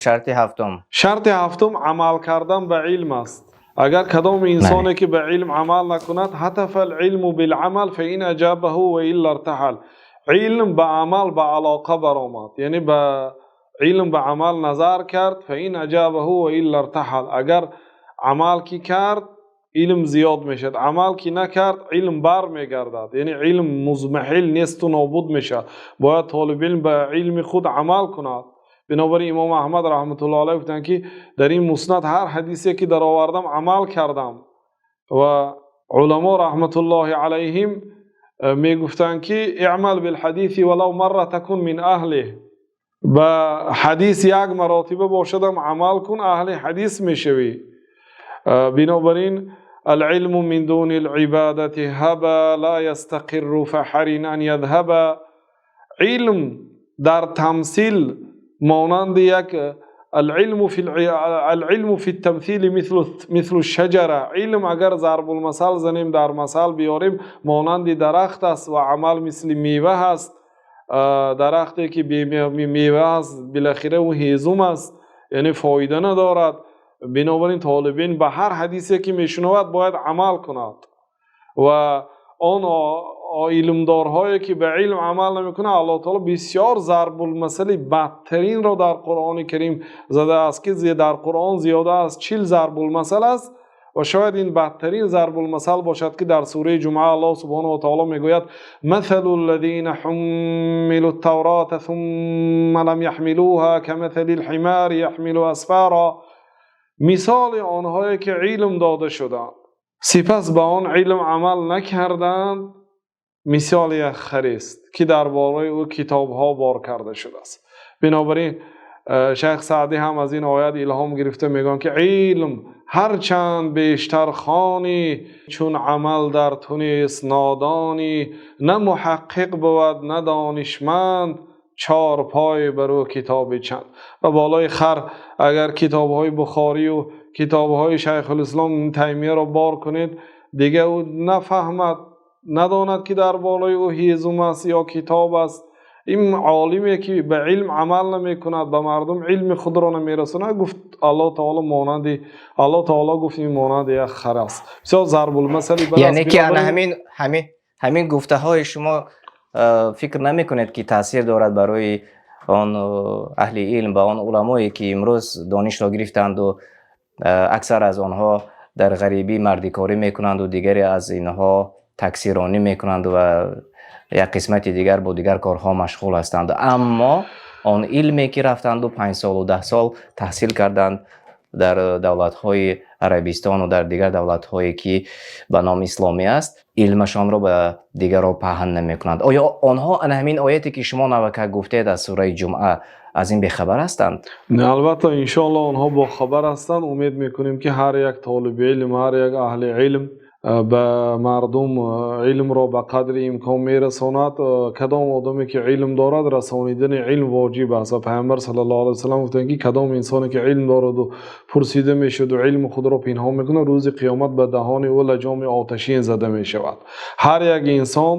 Шарти ҳафтум. Шарти ҳафтум амал кардан ба илм аст. Агар кадом инсоне ки ба илм амал накунад, هتف العلم بالعمل فإن أجابه وإلا ارتحل. Илм ба амал ба алоқа баромад, яъне ба илм ба амал назар кард. فإن أجابه وإلا ارتحل. Агар амал ки кард, илм зиёд мешавад, амал ки накард, илм бармегардад, яъне илм музмаҳил несту нобуд мешавад. Бояд толиби илм ба илми худ амал кунад. Бинобар ин имом Аҳмад раҳматуллоҳи алайҳ гуфтанд, ки дар ин Муснад ҳар ҳадисе ки даровардам, амал кардам. Ва уламо раҳматуллоҳи алайҳим мегуфтанд, ки اعمل بالحديث ولو مرة تكن من أهله. Ба ҳадис як маротиба бошадам амал кун, аҳли ҳадис мешавӣ. Бинобар ин العلم من دون العبادة هبا لا يستقر فحري أن يذهبا. Илм дар тамсил монанди як العلم في التمثيل مثل الشجرة. Илм агар зарбулмасал занем, дар масал биёрем, монанди дарахт аст ва амал мисли мева ҳаст. Дарахте ки бемева аст, билохира ӯ ҳезум аст, яъне фоида надорад. Бинобар ин толиби илм ба ҳар ҳадисе ки мешунавад, бояд амал кунад. Ва он илмдорҳое ки ба илм амал намекунанд, Аллоҳ таоло бисёр зарбулмасали бадтаринро дар Қуръони Карим задааст, ки дар Қуръон зиёда аз 40 зарбулмасал аст ва шояд ин бадтарин зарбулмасал бошад, ки дар сураи Ҷумъа Аллоҳ субҳонаҳу ва таоло мегӯяд: مثل الذين حملوا التوراة ثم لم يحملوها كمثل الحمار يحمل أسفارا. Мисоли онҳое ки илм дода шуданд, сипас ба он илм амал накарданд, мисоли як харест, ки дар бораи ӯ китобҳо бор карда шудааст. Бинобар ин шайх Саъдӣ ҳам аз ин оят илҳом гирифта, мегӯянд, ки илм ҳарчанд бештар хонӣ, чун амал дар ту нест, нодонӣ. На муҳаққиқ бувад, на донишманд, чорпой бар ӯ китоби чанд. Ва болои хар агар китобҳои Бухорию китобҳои Шайхулислом Таймияро бор кунед, дигар ӯ нафаҳмад, надонад, ки дар болои ӯ ҳезум аст ё китоб аст. Ин олиме ки ба илм амал намекунад, ба мардум илми худро намерасонад, гуфт Аллоҳ таоло, монанди Аллоҳ таоло гуфт, ин монанди як хар аст. Бисёр зарбулмасали бад. Яъне ки ана ҳамин гуфтаҳои шумо, фикр намекунед, ки таъсир дорад барои он аҳли илм ва он уламое, ки имрӯз донишро гирифтанду аксар аз онҳо дар ғарибӣ мардикорӣ мекунанду дигаре аз инҳо таксиронӣ мекунанд ва як қисмати дигар бо дигар корҳо машғул ҳастанд, аммо он илме ки рафтанду 5 солу 10 сол таҳсил карданд дар давлатҳои Арабистону дар дигар давлатҳое, ки ба номи исломӣ аст, илмашонро ба дигарро паҳн намекунанд? Оё онҳо ана ҳамин ояте, ки шумо навакак гуфтед аз сураи Ҷумъа, аз ин бехабар ҳастанд? Албатта, иншоалло, онҳо бохабар ҳастанд. Умед мекунем, ки ҳар як толиби илм, ҳар як аҳли илм ба мардум илмро ба қадри имкон мерасонад. Кадом одаме ки илм дорад, расонидани илм воҷиб аст. Ва Пайғамбар саллаллоҳу алайҳи васаллам гуфтанд, ки кадом инсоне ки илм дораду пурсида мешуду илми худро пинҳон мекунад, рӯзи қиёмат ба даҳони ӯ лаҷоми оташин зада мешавад. Ҳар як инсон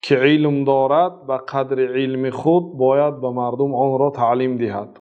ки илм дорад, ба қадри илми худ бояд ба мардум онро таълим диҳад.